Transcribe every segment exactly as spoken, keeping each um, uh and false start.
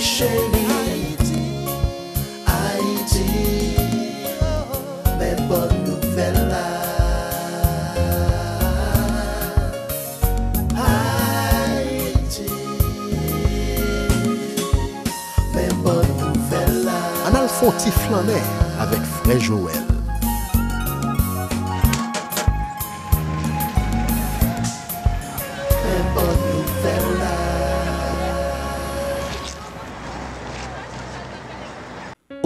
Cheri, Ayiti, Ayiti, men bòn nouvèl la. Ayiti, men bòn nouvèl la. Ann al fè yon ti flannen avèk frè Joel. Men bòn nouvèl la.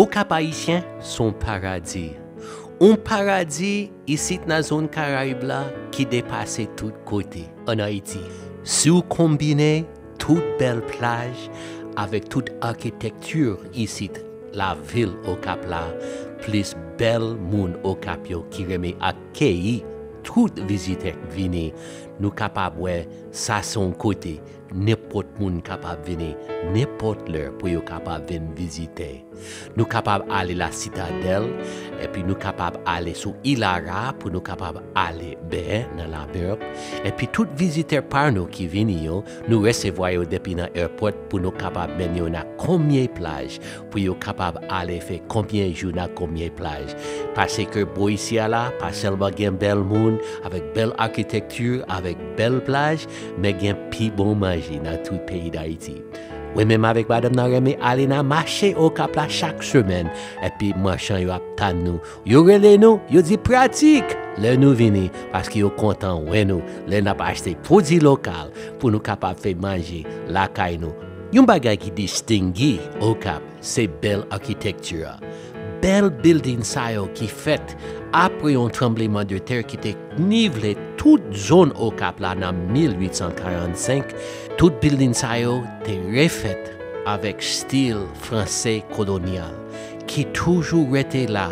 Okap Ayisyen se yon paradi. Yon paradi isit nan zòn Karayib la ki depase tout kote ann Ayiti. Si w konbine tout bèl plaj avèk tout akitekti isit lavil Okap la, plis bèl moun Okap yo ki renmen akeyi tout vizitè k vini, nou kapab wè sa se yon kote nenpòt moun kapab vini nenpòt lè pou yo kapab vin vizite. Nou kapab ale La Citadelle, epi nou kapab ale sou Île à Rats pou nou kapab ale benyen nan lamè. Epi tout vizitè pa nou ki vini yo, nou resevwa yo depi nan airport pou nou kapab mennen yo nan Komiye plaj, pou yo kapab ale fè konbyen jou nan Komiye plaj. Paske bò isi a la, pa sèlman gen bèl moun, avèk bèl akitekti, avèk bèl plaj, men gen pi bon manje nan tout peyi Dayiti. Mwen menm avèk madanm nan renmen ale nan mache Okap la chak semèn, epi machann yo ap tann nou. Yo rele nou, yo di pratik lè nou vini, paske yo kontan wè nou lè n ap achte pwodui lokal pou nou kapab fè manje lakay nou. Yon bagay ki distenge Okap se bèl akitekti a. Bèl bilding sa yo ki fèt apre yon tranblemanntè ki te nivle tout zòn Okap la nan mil uit san karannsenk, tout bilding sa yo te refèt avèk stil franse kolonyal ki toujou rete la,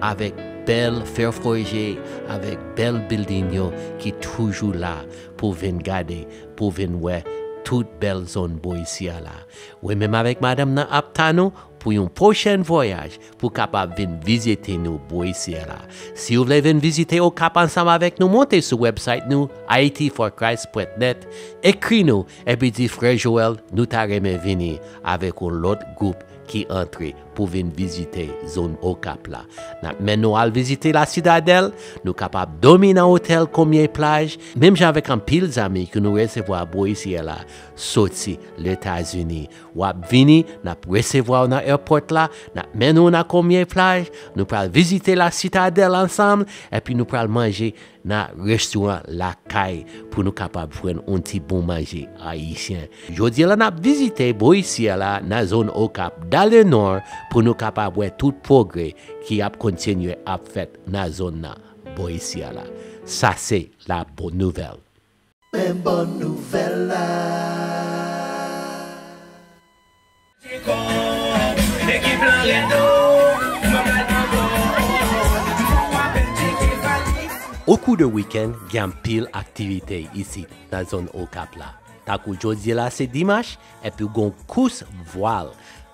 avèk bèl fè fòje, avèk bèl bilding yo ki toujou la pou vin gade, pou vin wè tout bèl zòn bò isi a la. Mwen menm avèk madanm nan ap tann ou pou yon pwochèn vwayaj pou kapab vin vizite nou bò isi a la. Si w vle vin vizite Okap ansanm avèk nou, monte sou website nou, haiti for christ pwent net, ekri nou, epi di, Frè Joel, nou ta renmen vini avèk yon lòt gwoup ki antre pou vin vizite zòn Okap la. N ap mennen w al vizite La Citadelle, nou kapab dòmi nan otèl Komiye plaj, menm jan avèk anpil zanmi ke nou resevwa bò isi a la, soti Letazini. W ap vini, n ap resevwa w nan airport la, n ap mennen w nan Komiye plaj, nou pral vizite La Citadelle ansanm, epi nou pral manje nan restoran lakay pou nou kapab jwenn yon ti bon manje ayisyen. Jodi a la, n ap vizite bò isi a la, nan zòn Okap, dans le Nord, pou nou kapab wè tout pwogrè ki ap kontinye ap fèt nan zòn nan, bò isi a la. Sa se la bòn nouvèl. Men bòn nouvèl la. Okou de wikenn, gen anpil aktivite isit nan zòn Okap la. Tankou jodi a la se dimanch, epi gen kous vwal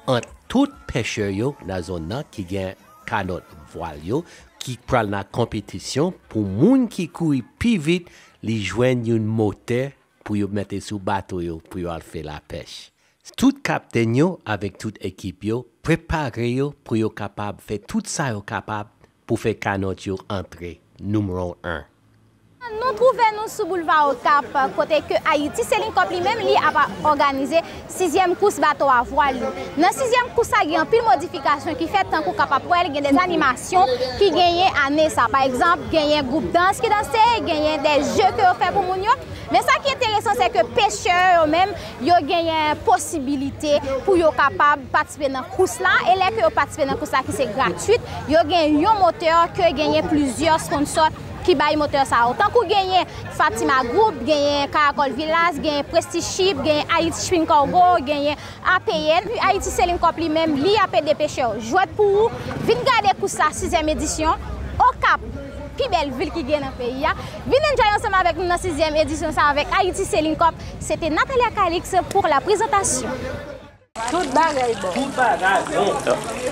ant tout pechè yo nan zòn nan ki gen kanòt vwal yo ki pral nan konpetisyon pou moun ki kouri pi vit li jwenn yon motè pou yo mete sou bato yo pou yo al fè lapèch. Tout kaptenn yo avèk tout ekip yo prepare yo pou yo kapab fè tout sa yo kapab pou fè kanòt yo antre nimewo en. Nou twouve nou sou boulva Okap, kote ke Haiti Sailing Corp li menm li ap òganize sizyèm kous bato a vwal li. Nan sizyèm kous sa, gen anpil modifikasyon ki fèt, tankou w kapab wè l, gen de animasyon ki genyen ane sa. Pa egzanp, genyen gwoup dans ki danse, genyen de je ke yo fè pou moun yo. Men sa ki enteresan, se ke pechè yo menm, yo genyen posibilite pou yo kapab patisipe nan kous la. E lè ke yo patisipe nan kous la ki se gratwit, yo gen yon motè ke genyen plizyè sponsò ki bay motè sa yo. Tankou genyen Fatima Group, genyen Caracol Villas, genyen Prestige Ship, genyen Haiti Shipping Cargo, genyen A P N, Haiti Sailing Corp li menm, li ap ede pechè yo. Jwèt pou ou, vin gade kous sa, sizyèm edisyon, Okap, pi bèl vil ki gen nan peyi a. Vin enjoy ansanm avèk nou nan sizyèm edisyon sa avèk Haiti Sailing Corp. Se te Natalia Calix pou la prezantasyon. Tout bagay bon. Tout bagay bon.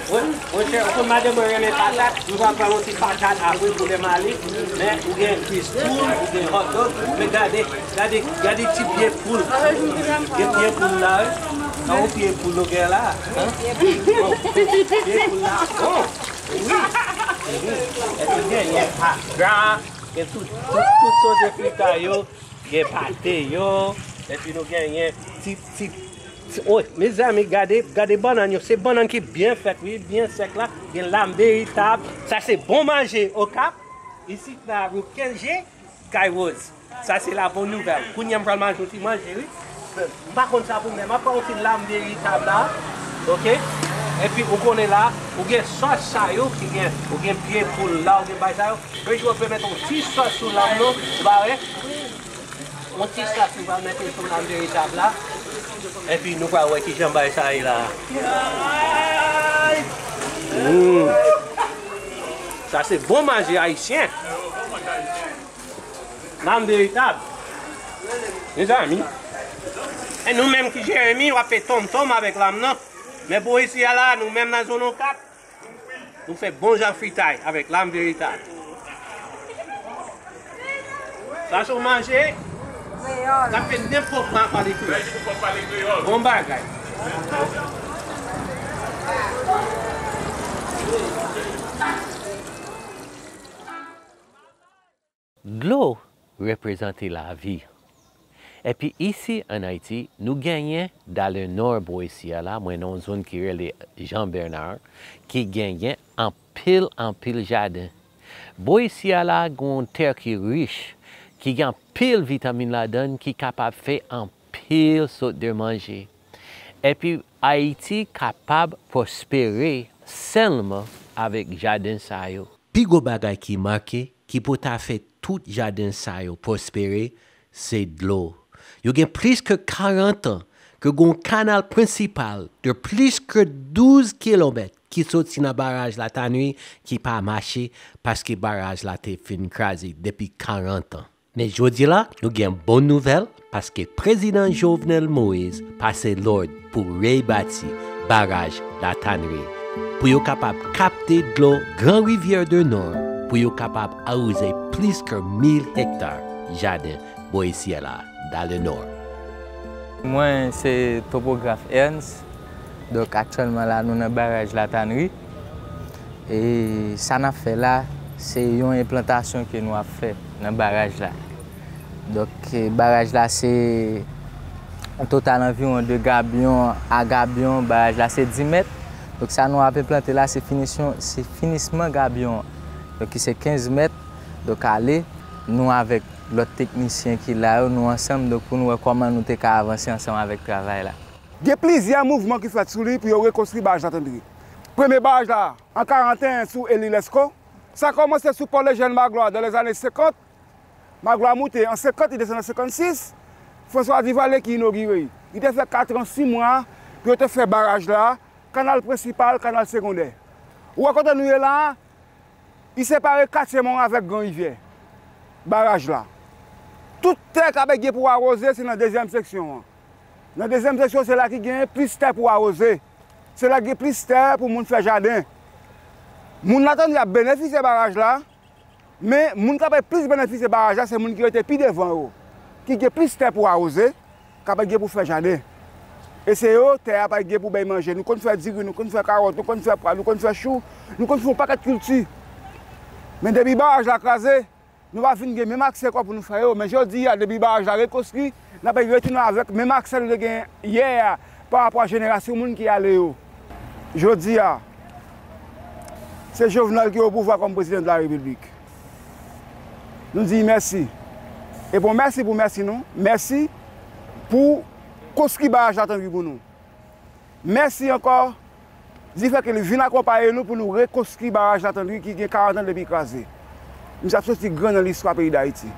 Wi, monchè, ou konn madanm mwen renmen patat, nou pral pran yon ti patat apre pou lè m ale. Men ou gen kwis poul, ou gen hot dog, men gade, gade, gade ti pye poul. Gen pye poul la, wi. Nan yon pye poul nou gen la. Pye poul la bon. Wi. Epi genyen agra, gen tout, tout, tout sòs de fritay yo, gen pate yo, epi nou genyen ti, ti, ti, oh, mezanmi, gade, gade bannann yo. Se bannann ki byen fèt, wi, byen sèk la. Gen lam veritab. Sa se bon manje Okap. Isit la, rou kenz je. Kay Rose. Sa se la bon nouvèl. Kounye a m pral manje yon ti manje, wi. M pa konn sa pou mwen. M ap pran yon ti lam veritab la. Oke? Epi ou konnen la, ou gen sòs sa yo ki gen, ou gen pye poul la, ou gen bay sa yo. Bejou ap mete yon ti sòs sou lam nan, ou pa wè? Yon ti sòs nou pral mete sou lam veritab la. Epi nou pral wè kijan bay sa ye la. Mm. Sa se bon manje ayisyen. Lam veritab. Mezanmi. E nou menm ki Jeremi, w ap fè tonmtonm avèk lam nan. Men pou isi a la, nou menm nan zòn Okap, nou fè bon jan fritay avèk lam veritab. Sa se yon manje, n ap fè nenpòt jan pale kreyòl. Bon bagay. Dlo reprezante lavi. Epi isi ann Ayiti, nou genyen dans le Nord bò isi a la, mwen nan yon zòn ki rele Jean Bernard, ki genyen anpil, anpil jaden. Bò isi a la, gen yon tè ki rich, ki gen anpil vitamin ladan l, ki kapab fè anpil sòt de manje. Epi Ayiti kapab pwospere sèlman avèk jaden sa yo. Pi gwo bagay ki manke, ki pou ta fè tout jaden sa yo pwospere, se dlo. Yo gen plis ke karant an ke gen yon kanal prensipal de plis ke douz kilomèt ki soti nan baraj Latanri ki pa mache paske baraj la te fin kraze depi karant an. Men jodi la, nou gen bon nouvèl paske Prezidan Jovenel Moïse pase lòd pou rebati baraj Latanri pou yo kapab kapte dlo Gran Rivyè de Nò pou yo kapab awoze plis ke mil hekta jaden bò isi a la, dans le Nord. Mwen se topograf Ernst. Donk, aktyèlman la, nou nan baraj Latanri. E sa n ap fè la, se yon enplantasyon ke nou ap fè nan baraj la. Donk, e, baraj la se yon total anviwon de gabyon a gabyon. Baraj la se dis mèt. Donk, sa nou ap enplante la, se finisyon, se finisman gabyon an. Donk, ki se kenz mèt. Donk, ale, nou avèk lòt teknisyen ki la yo, nou ansanm, donk, pou nou wè kòman nou te ka avanse ansanm avèk travay la. Gen plizyè mouvman ki fèt sou li pou yo rekonstwi baraj Latanri. Premye baraj la, an karanteyen sou Eli Lesko. Sa kòmanse sou pò Lejèn Maglwa dan lèzane senkant. Maglwa moute an senkant, li desann an senkannsis. François Duvalier ki inogire l. Li te fè kat an sis mwa pou yo te fè baraj la, kanal prensipal, kanal segondè. Ou wè kote nou ye la a, li separe katye Mòn avèk Gran Rivyè. Baraj la. Tout tè k ap gen pou awoze, se nan dezyèm seksyon an. Nan dezyèm seksyon, se la ki gen plis tè pou awoze. Se la ki gen plis tè pou moun fè jaden. Moun Latanri ap benefisye baraj la, men moun k ap plis benefisye baraj la, se moun ki rete pi devan yo, ki gen plis tè pou awoze, k ap gen pou fè jaden. E se yo, tè a pa gen pou bay manje. Nou konn fè diri, nou konn fè kawòt, nou konn fè pwa, nou konn fè chou, nou konn fè yon pakèt kilti. Men depi baraj la kraze, nou pa vin gen menm aksè ankò pou nou fè yo. Men jodi a, depi baraj la rekonstwi, n ap retounen avèk menm aksè nou te gen yè a pa rapò a jenerasyon moun ki ale yo. Jodi a, se Jovenel ki o pouvwa kòm prezidan de la repiblik. Nou di mèsi. E bon, mèsi pou mèsi nou. Mèsi pou konstwi baraj Latanri pou nou. Mèsi ankò, difèt ke li vin akonpaye nou pou nou rekonstwi baraj Latanri ki gen karant an depi kraze. Misye ap soti gran nan listwa peyi Dayiti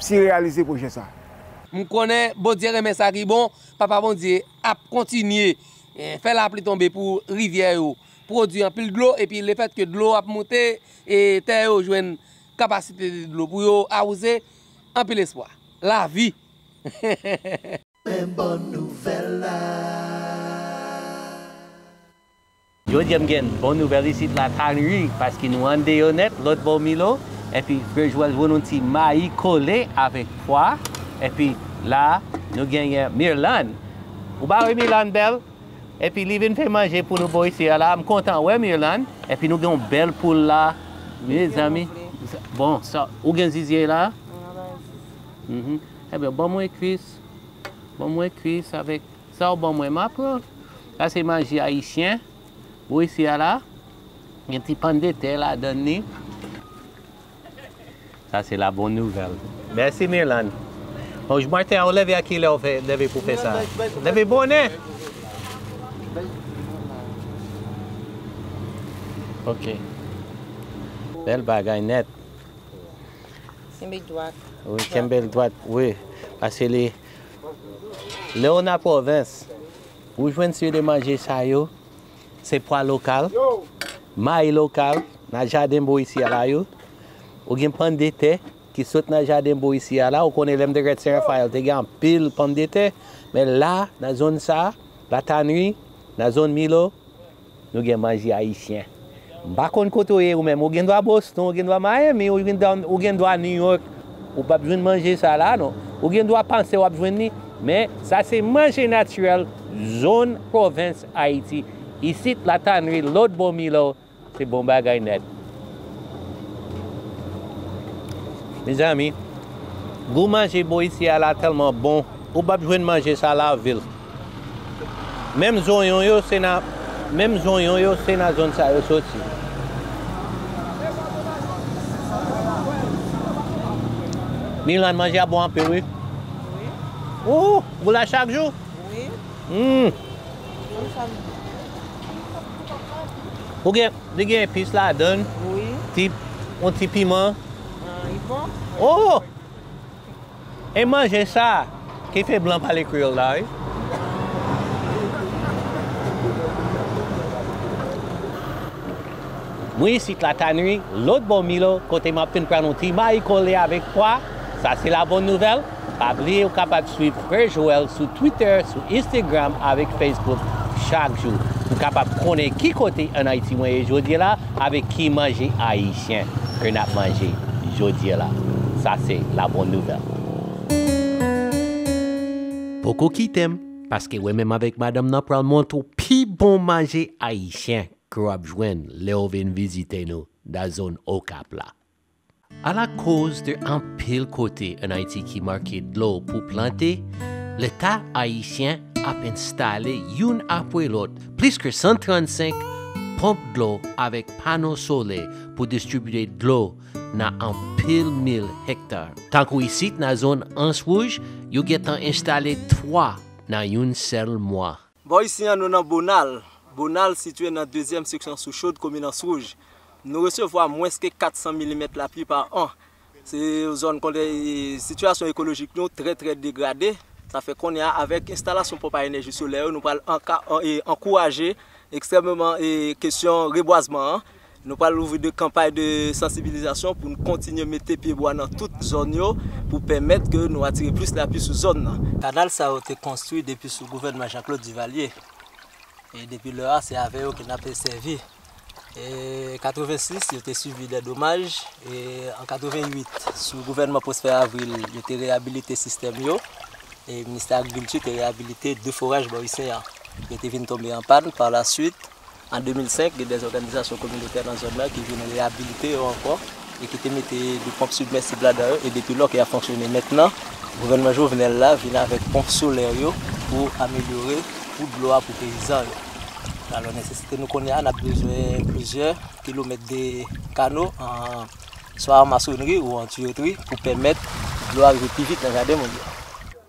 si reyalize pwojè sa. M konnen Bondye renmen sa ki bon, Papa Bondye ap kontinye, eh, fè lapli tonbe pou rivyè yo pwodui anpil dlo, epi lefètke dlo ap moute, e tè yo jwenn kapasite de dlo pou yo awoze, anpil espwa. Lavi! Men bon nouvèl la. Jodi a m gen bon nouvèl isit Latanri, paske nou andeyò nèt, lòt bò Milo, epi Frè Jwèl jwenn yon ti mayi kole avèk pwa, epi la, nou genyen Mirlande. Ou pa wè Milan bèl? Epi li vin fè manje pou nou bò isi a la. M kontan wè Milan. Epi nou gen yon bèl poul la. Mezanmi. Bon, sa, ou gen zizye la? Mhm. Ebyen, ban mwen kwis. Ban mwen kwis avèk sa w ban mwen, m a pran. Sa se manje ayisyen. Bò isi a la. Gen ti pannetè ladann li. Sa se la bonne nouvelle. Mèsi, Mirlande. Bon, maten an, ou leve a kilè ou fè, leve pou fè sa? Leve bonè. Ok. Bèl bagay nèt. Kenbe dwat. Wi, kenbe l dwat, wi. Paske li, lè w nan pwovens, ou jwenn seri de manje sa yo, se pwa lokal, mayi lokal, nan jaden bò isi a la yo. Ou gen pannetè ki sot nan jaden bò isi a la. Ou konnen lè m te ret Sen Rafayèl, te gen anpil pannetè. Men la, nan zòn sa, Latanri, nan zòn Milo, nou gen manje ayisyen. M pa konn kote w ye ou menm. Ou gen dwa Boston, ou gen dwa Miami, ou gen dwa, ou gen dwa New York. Ou p ap jwenn manje sa la, non. Ou gen dwa panse w ap jwenn li. Men, sa se manje natirèl zòn pwovens Ayiti. Isit, Latanri, lòt bò Milo, se bon bagay nèt. Mezanmi, gou manje bò isi a la tèlman bon, ou p ap jwenn manje sa lavil. Menm zonyon yo, se nan, menm zonyon yo, se nan zòn sa yo soti. Milan, manje a bon anpil, wi. Wi. Ou, ou la chak jou? Wi. Hmm. Ou gen, li gen epis ladann. Wi. Ti, yon ti piman. Ah, li bon? Oh! E manje sa ki fè blan pale kreyòl la, wi. Mwen isit Latanri, lòt bò Milo, kote m ap fin pran yon ti mayi kole avèk pwa. Sa se la bonne nouvelle. Pa bliye ou kapab swiv Frè Joel sou Twitter, sou Instagram avèk Facebook chak jou. Ou kapab konnen ki kote ann Ayiti mwen ye jodi a la avèk ki manje ayisyen ke n ap manje jodi a la. Sa se la bonne nouvelle. Poko kite m, paske mwen menm avèk madanm nan pral montre w pi bon manje ayisyen ke w ap jwenn lè w vin vizite nou nan zòn Okap la. Alakoz de anpil kote ann Ayiti ki manke dlo pou plante, Leta ayisyen ap enstale youn apre lòt plis ke san trannsenk ponp dlo avèk pano solè pou distribiye dlo nan anpil mil hekta. Tankou isit nan zòn Anse Rouge, yo gentan enstale twa nan youn sèl mwa. Bò isi an, nou nan Bonal. Bonal sitiye nan dezyèm seksyon Sou Chaude, komin Anse Rouge. Nou resevwa mwens ke kat san milimèt lapli pa an. Se yon zòn kote sitiyasyon ekolojik nou trè, trè degrade. Sa fè kounye a, avèk enstalasyon ponp a enèji solè yo, nou pral anka-, an-, e, ankouraje ekstrèmeman, e, kesyon rebwazman an. Nou pral louvri de kanpay de sansibilizasyon pou n kontinye mete pyebwa nan tout zòn yo pou pèmèt ke nou atire plis lapli sou zòn nan. Kanal sa yo te konstwi depi sou gouvènman Jean-Claude Duvalier. E depi lè a, se avè yo ke n ap sèvi. E katrevensis, yo te sibi de domaj. E an katrevenwit, sou gouvènman Prosper Avril, yo te reyabilite sistèm yo. E Ministè Agrikilti te reyabilite de foraj bò isi an. Yo te vin tonbe an pàn pa la swit. An de mil senk, gen de òganizasyon kominotè nan zòn nan ki vin reyabilite yo ankò e ki te mete de ponp sibmèsib ladan yo, e depi lò ke y ap fonksyone. Mentnan, gouvènman Jovenel la vin avèk ponp solè yo pou amelyore kou dlo a pou peyizan yo. Alò, nesesite nou kounye a, n ap bezwen plizyè kilomèt de kano, an, swa an masonri ou an tuyotri, pou pèmèt dlo a rive pi vit nan jaden moun yo.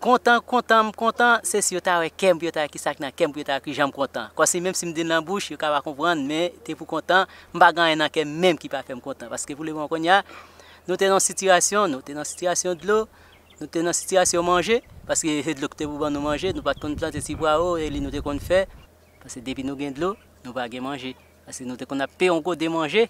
Kontan, kontan, m kontan, se si yo ta wè kè m, pou yo ta wè kisa k nan kè m, pou yo ta wè kijan m kontan. Kòmsi menm si m di l nan bouch, yo ka pa konprann, men te pou kontan, m pa gen anyen nan kè m menm ki pa fè m kontan. Paske pou lemoman kounye a, nou te nan sitiyasyon, nou te nan sitiyasyon dlo, nou te nan sitiyasyon manje, paske se dlo ki te pou ban nou manje, nou pa t konn plante ti pwawo, e li nou te konn fè, paske depi nou gen dlo, nou pa gen manje. Paske nou te konn ap peye yon gode manje,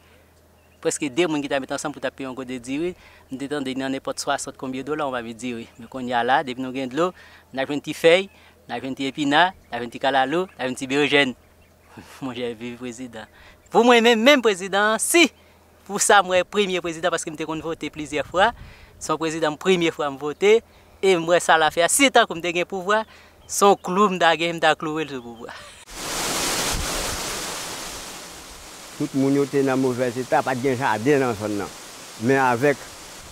prèske de moun ki ta met ansanm pou ta peye yon gode diri, m te tande nan nenpòt swasant konbyen dola yon pami diri. Men kounye a la, depi nou gen dlo, n a jwenn ti fèy, n a jwenn ti epina, n a jwenn ti kalalou, n a jwenn ti berejèn. Monchè, viv prezidan. Pou mwen menm, menm prezidan an, si pou sa m wè premye prezidan, paske m te konn vote plizyè fwa, se yon prezidan m premye fwa m vote, e m wè sa l ap fè a, si tankou m te gen pouvwa, Se yon klou m ta gen, m ta klouwe l sou boubra. Tout moun yo te nan movèz eta, pa t gen jaden nan zòn nan. Men avèk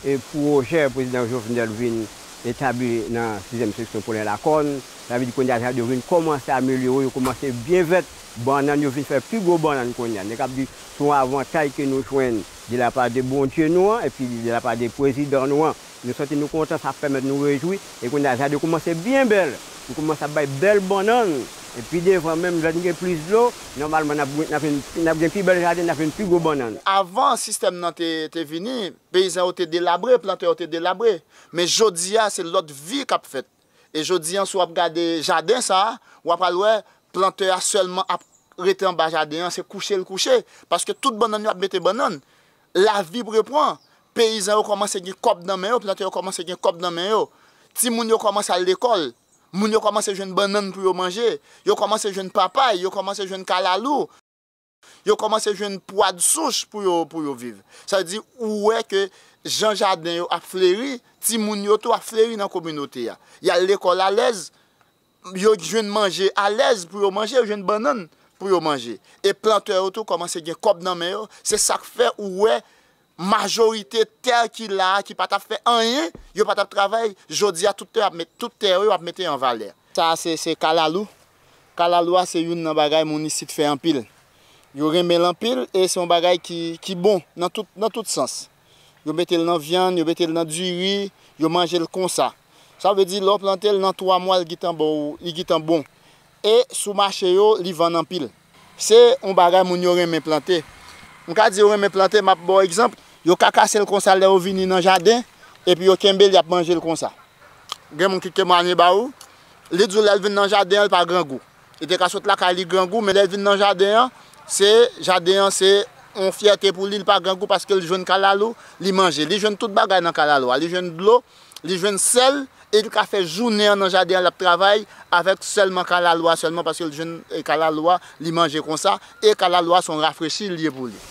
e, pwojè prezidan Jovenel vin etabli nan sizyèm seksyon Polen Lakòn, sa vle di kounye a jaden yo vin kòmanse amelyore, yo kòmanse byen vèt, bannann yo vin fè pi gwo bannann kounye a. Nèg ap di se yon avantaj ke nou jwenn de la part de Bondye nou an, epi de la part de prezidan nou an. Nou santi nou kontan, sa pèmèt nou rejwi. E kounye a, jaden yo kòmanse byen bèl. Nou kòmanse ap bay bèl bannann. E pi devan menm, lè nou gen plis dlo, nòmalman n ap, n ap, n ap gen pi bèl jaden, n ap jwenn pi gwo bannann. Avan sistèm nan te, te vini, peyizan yo te delabre, plantè yo te delabre. Men jodi a, se lòt vi k ap fèt. E jodi a, si w ap gade jaden sa a, w ap al wè, plantè a sèlman ap rete anba jaden an, se kouche l kouche. Paske tout bannann yo ap mete bannann. Lavi repran. Peyizan yo kòmanse gen kòb nan men yo, plantè yo kòmanse gen kòb nan men yo. Timoun yo kòmanse al lekòl. Moun yo kòmanse jwenn bannann pou yo manje. Yo kòmanse jwenn papay, yo kòmanse jwenn kalalou. Yo kòmanse jwenn pwad souch pou yo, pou yo viv. Sa vle di, ou wè ke jan jaden yo ap fleri, timoun yo tou ap fleri nan kominote a. Y al lekòl alèz, yo jwenn manje alèz pou yo manje, yo jwenn bannann pou yo manje. E plantè yo tou kòmanse gen kòb nan men yo. Se sa k fè ou wè majorite tè ki la a, ki pa t ap fè anyen, yo pa t ap travay, jodi a tout tè ap met, tout tè yo ap mete an valè. Sa a se, se kalalou. Kalalou a se youn nan bagay moun isit fè anpil. Yo renmen l anpil e se yon bagay ki, ki bon nan tout, nan tout sans. Yo mete l nan vyann, yo mete l nan diri, yo manje l konsa. Sa vle di lè w plante l nan twa mwa li gentan ba w, li gentan bon. E sou mache yo, li vann anpil. Se yon bagay moun yo renmen plante. M ka di yo renmen plante, m ap ba w egzanp, yo ka kase l konsa lè yo vini nan jaden, epi yo kenbe l, y ap manje l konsa. Gen moun ki temwanye ba ou, li di w lè l vin nan jaden an, li pa grangou. Li te ka sot lakay li grangou, men lè l vin nan jaden an, se, jaden an se yon fyète pou li, li pa grangou paske l jwenn kalalou, li manje. Li jwenn tout bagay nan kalalou a. Li jwenn dlo, li jwenn sèl, e li ka fè jounen an nan jaden an, l ap travay avèk sèlman kalalou a sèlman paske l jwenn e, kalalou a, li manje konsa, e kalalou a se yon rafrechi l ye pou li.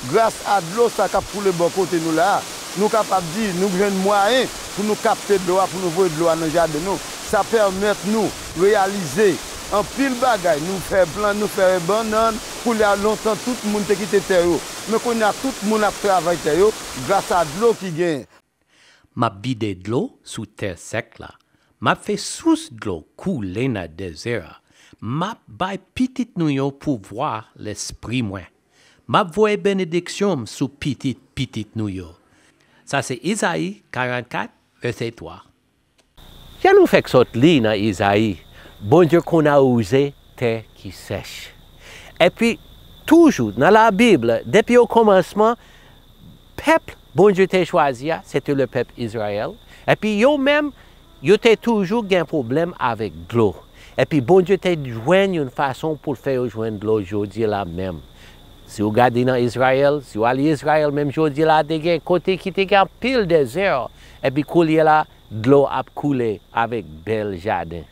Gras a dlo sa k ap koule bò kote nou la a, nou kapab di nou jwenn mwayen pou nou kapte dlo a, pou nou voye dlo a nan jaden nou. Sa pèmèt nou reyalize anpil bagay. Nou fè plan, nou fè bannann. Kounye a, lontan tout moun te kite tè yo. Men kounye a, tout moun ap travay tè yo gras a dlo ki genyen. M ap vide dlo sou tè sèk la. M ap fè sous dlo koule nan dezè a. M ap bay pitit nou yo pouvwa Lespri mwen. M ap voye benediksyon m sou pitit pitit nou yo. Sa se Izayi karannkat, vèsè twa. Jan nou fèk sot li nan Izayi, Bondye konn awouze tè ki sèch. Epi, toujou nan Labib, depi okòmansman, pèp Bondye te chwazi a, se te le pèp Izrayèl. Epi yo menm, yo te toujou gen pwoblèm avèk dlo. Epi Bondye te jwenn yon fason pou l fè yo jwenn dlo jodi la menm. Si w gade nan Izrayèl, si w ale Izrayèl menm jodi la, te gen kote ki te gen anpil dezè, epi koulye la, dlo ap koule avèk bèl jaden.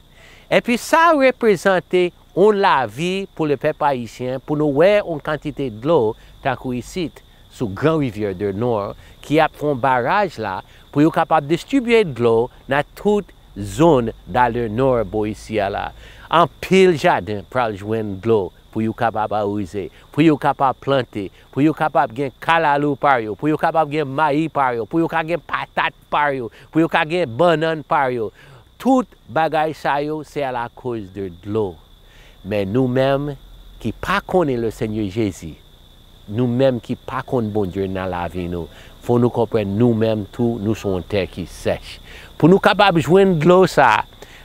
Epi sa reprezante yon lavi pou le pèp ayisyen, pou nou wè yon kantite dlo tankou isit, sou Gran Rivyè de Nò, ki ap fè yon baraj la, pou yo kapab distribye dlo nan tout zòn dan le Nò bò isi a la. Anpil jaden pral jwenn dlo pou yo kapab awoze, pou yo kapab plante, pou yo kapab gen kalalou pa yo, pou yo kapab gen mayi pa yo, pou yo ka gen patat pa yo, pou yo ka gen bannann pa yo. Tout bagay sa yo, se alakoz de dlo. Men nou menm ki pa konnen le Senyè Jezi, nou menm ki pa konn Bondye nan lavi nou, fò nou konprann nou menm tou, nou se yon tè ki sèch. Pou nou kapab jwenn dlo sa,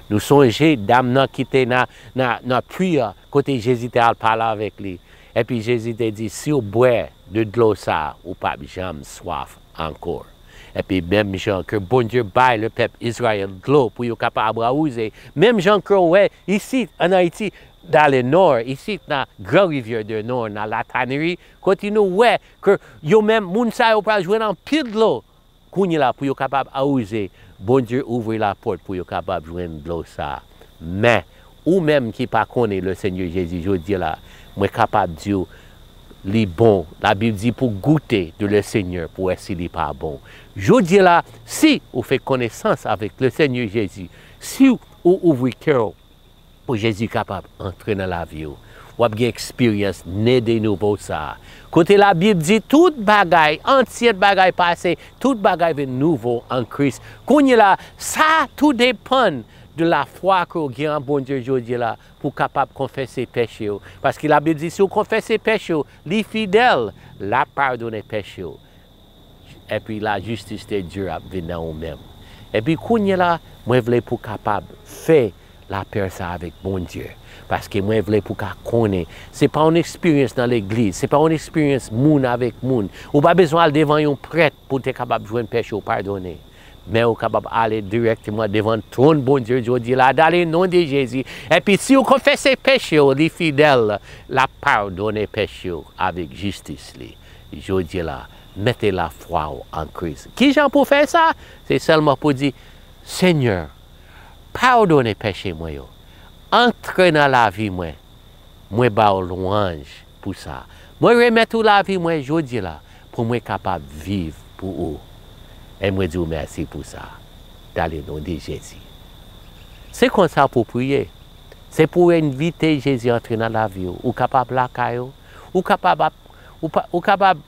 nou sonje dam nan ki te nan, nan, nan pwi a, kote Jezi te al pale avèk li. Epi Jezi te di, si w bwè de dlo sa, ou p ap janm swaf ankò. Epi menm jan ke Bondye bay le pèp Izrayèl dlo pou yo kapab awoze, menm jan ke w wè isit ann Ayiti, dan le Nò, isit nan Gran Rivyè de Nò, nan Latanri, kote nou wè ke yo menm, moun sa yo pral jwenn anpil dlo. Kounye la, pou yo kapab awoze, Bondye ouvri lapòt pou yo kapab jwenn dlo sa. Men, ou menm ki pa konnen le Senyè Jezi jodi la, mwen kapab di w, li bon. Labib di pou goute de le Senyè pou wè si li pa bon. Jodi la, si ou fè konesans avèk le Senyè Jezi, si ou ouvri kè w, Pou Jezi kapab antre nan lavi w, w ap gen eksperyans ne de nouvo sa a. Kote Labib di tout bagay, ansyen bagay pase, tout bagay vin nouvo an Kris. Kounye la, sa tou depann de lafwa ke w gen an Bondye jodi la pou w kapab konfese peche w. Paske Labib di si w konfese peche w, li fidèl, l ap padone peche w. Epi lajistis de Dye ap vin nan ou menm. Epi kounye la, mwen vle pou w kapab fè lapè sa avèk Bondye. Paske mwen vle pou w ka konnen, se pa yon eksperyans nan legliz, se pa yon eksperyans moun avèk moun. Ou pa bezwen al devan yon prèt pou w te kapab jwenn peche w padone. Men ou kapab ale dirèkteman devan twòn Bondye jodi la, dans le nom de Jezi. Epi si w konfese peche w, li fidèl, l ap padone peche w avèk jistis li. Jodi la, mete lafwa w an Kris. Kijan pou fè sa? Se sèlman pou di, Senyè, padone peche mwen yo. Antre nan lavi mwen. Mwen ba w lwanj pou sa. Mwen remèt ou lavi mwen jodi la pou mwen kapab viv pou ou. E mwen di w mèsi pou sa. Dans le nom de Jezi. Se konsa pou w priye. Se pou w envite Jezi antre nan lavi w. Ou kapab lakay ou. Ou kapab ap, ou pa, ou kapab,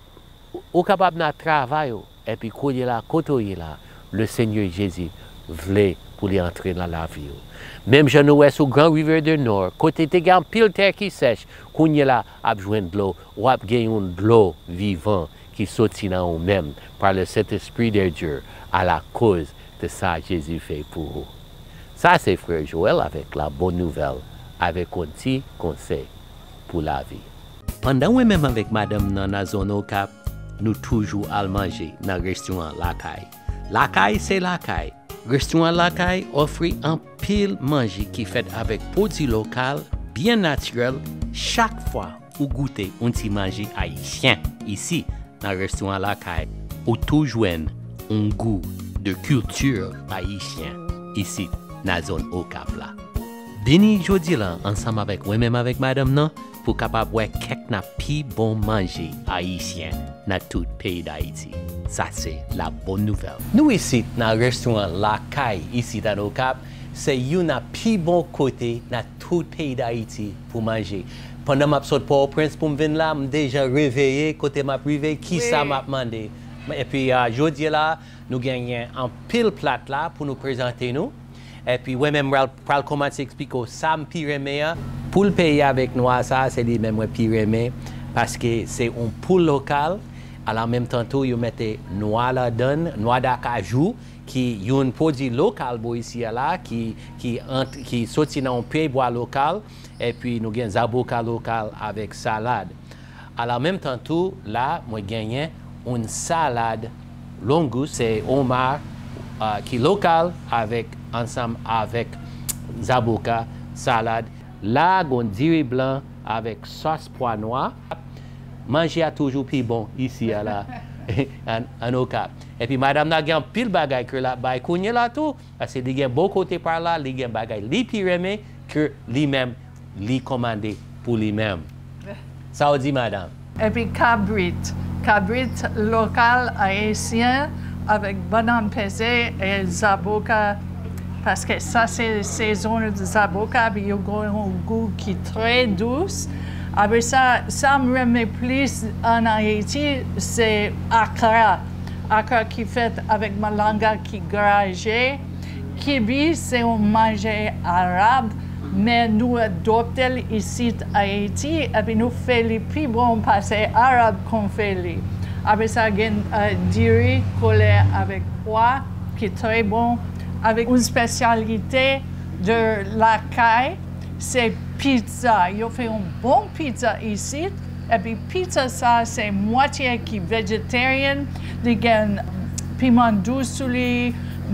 ou kapab nan travay ou. Epi kounye la, kote w ye la, le Senyè Jezi vle pou li antre nan lavi w. Menm jan nou wè sou Grand River du Nord, kote te gen anpil tè ki sèch, kounye la ap jwenn dlo, w ap gen yon dlo vivan ki soti nan ou menm, par le Saint-Esprit de Dieu, alakoz de sa Jezi fè pou ou. Sa se frè Joel avèk la bòn nouvèl, avèk yon ti konsèy pou lavi. Pandan mwen menm avèk madanm nan nan zòn Okap, nou toujou al manje nan restoran Lakay. Lakay se lakay. Restoran Lakay ofri anpil manje ki fèt avèk pwodui lokal, byen natirèl. Chak fwa ou goute yon ti manje ayisyen isi nan restoran Lakay, ou tou jwenn yon gou de kilti ayisyen isi nan zòn Okap la. Vini jodi la ansanm avèk mwen menm avèk madanm nan pou kapab wè kèk nan pi bon manje ayisyen nan tout peyi Dayiti. Sa se la bòn nouvèl. Nou isit nan restoran Lakay isit an Okap, se youn nan pi bon kote nan tout peyi Dayiti pou manje. Pandan m ap sot Pòtoprens pou m vin la, m deja reveye kote m ap rive, kisa m ap mande. Epi a, jodi la, nou genyen anpil plat la pou nou prezante nou. Epi mwen menm pral, pral kòmanse eksplike w sa m pi renmen an. Poul peye avèk nwa sa, se li menm mwen pi renmen, paske se yon poul lokal. Al an menm tan tou, yo mete nwa ladann, nwa dakajou, ki yon pwodui lokal bò isi a la, ki, ki, ant, ki soti nan yon pyebwa lokal, epi nou gen zaboka lokal avèk salad. Al an menm tan tou, la, mwen genyen yon salad longous, se onma, a, ki lokal avèk, ansanm avèk zaboka, salad. La, gon diri blan avèk sòs pwa nwa. Manje a toujou pi bon isi a la, an, an Okap. Epi madanm nan gen anpil bagay ke l ap bay kounye la tou, paske li gen bò kote pa l la, li gen bagay li pi renmen ke li menm, li kòmande pou li menm. Sa w di, madanm? Epi kabrit, kabrit lokal ayisyen avèk bannann peze e zaboka, paske sa se sezon zaboka, epi yo gen yon gou ki trè dous. Apre sa, sa m renmen plis an Ayiti, se akra. Akra ki fèt avèk malanga ki graje. Kibi se yon manje arab, men nou adopte l isit Ayiti, epi nou fè li pi bon pase arab konn fè li. Apre sa, gen, eh, diri kolè avèk pwa, ki trè bon, avèk yon espesyalite de Lakay, se pizza. Yo fè yon bon pizza isit. Epi pizza sa se mwatye ki vegetarian, li gen piman dous sou li,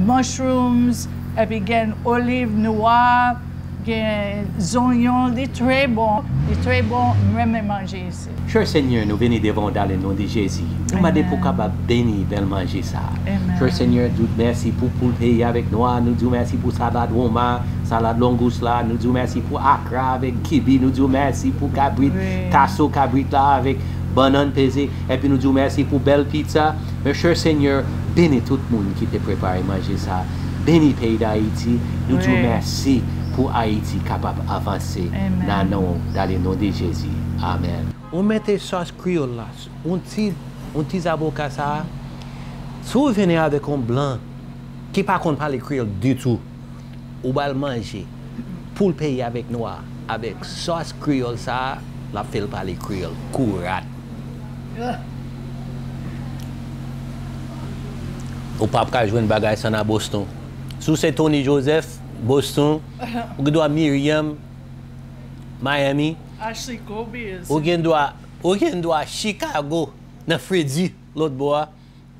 mushrooms, epi gen oliv nwa, gen zonyon, li trè bon, li trè bon, m renmen manje isit. Chè Senyè, nou vini devan w dans le nom de Jezi. Nou mande pou w kapab beni bèl manje sa a. Chè Senyè, di w mèsi pou poul peye avèk nwa, nou di w mèsi pou salad wonma, salad longous la, nou di w mèsi pou akra avèk kibi, nou di w mèsi pou kabrit, taso kabrit la avèk bannann peze, epi nou di w mèsi pou bèl pizza. Men chè Senyè, beni tout moun ki te prepare manje sa. Beni peyi Dayiti, nou di w mèsi. Pou Ayiti kapab avanse nan non w, dans le nom de Jésus. Amèn. Ou mete sòs kreyòl la, yon ti, yon ti zaboka sa a, si w vini avèk yon blan ki pa konn pale kreyòl ditou, ou ba l manje poul peyi avèk nwa, avèk sòs kreyòl sa a, l ap fè l pale kreyòl kourat. Ou p ap ka jwenn bagay sa nan Boston. Si w se Tony Joseph, Boston, ou gen dwa Miriam, Miami, Ashley Kobe, ou gen dwa, ou gen dwa Chicago, nan Freddy, lòt bò a.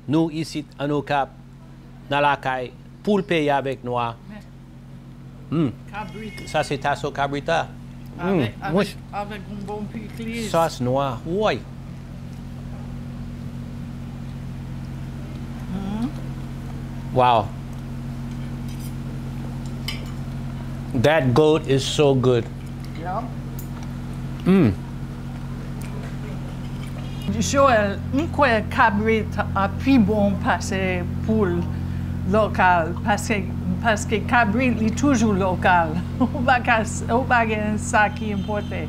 Nou isit ann Okap, nan lakay, poul peyi avèk nwa. Hmm. Kabrit. Sa se taso kabrit la. Hmm. Avèk, avèk, avèk yon bon pikliz. Sòs nwa. Woy. Hmm. Wow. That goat is so good. Yeah. Mm. Joel, m kwè kabrit a pi bon pase poul lokal, paske, paske kabrit li toujou lokal. Ou pa ka, ou pa gen sa ki enpòte.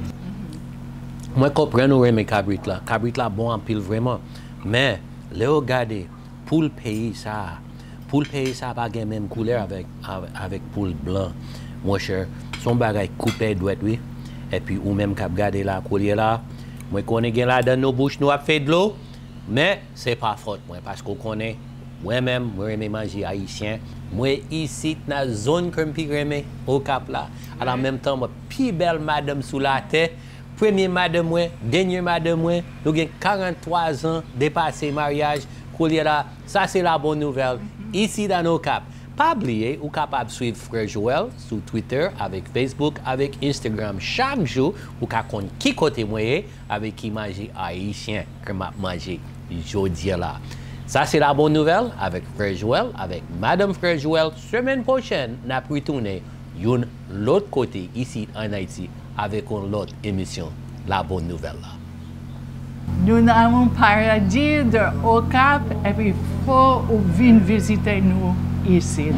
Mwen konprann ou renmen kabrit la. Kabrit la bon anpil vrèman. Men, lè w gade poul peyi sa a, poul peyi sa a pa gen menm koulè avèk, avè-, avèk poul blan. Monchè, se yon bagay koupe dwèt, wi. Epi ou menm k ap gade la, koulye la, mwen konnen gen ladan nou bouch nou ap fè dlo, men se pa fòt mwen, paske w konnen, mwen menm, mwen renmen manje ayisyen. Mwen isit nan zòn ke m pi renmen, Okap la. Ala menm tan, mwen pi bèl madanm sou latè, premye madanm mwen, dènye madanm mwen, nou gen karant twa zan de pase maryaj, koulye la, sa se la bonn nouvèl, isit an Okap. Pa bliye, ou kapab swiv Frè Joel sou Twitter, avèk Facebook, avèk Instagram. Chak jou, ou ka konn ki kote mwen ye, avèk ki manje ayisyen ke m ap manje jodi a la. Sa se la bonn nouvèl avèk Frè Joel, avèk madanm Frè Joel. Semèn pwochèn, n ap retounen youn lòt kote isit ann Ayiti avèk yon lòt emisyon La Bonne Nouvelle la. Nou nan yon paradi de Okap, epi fò ou vin vizite nou isit.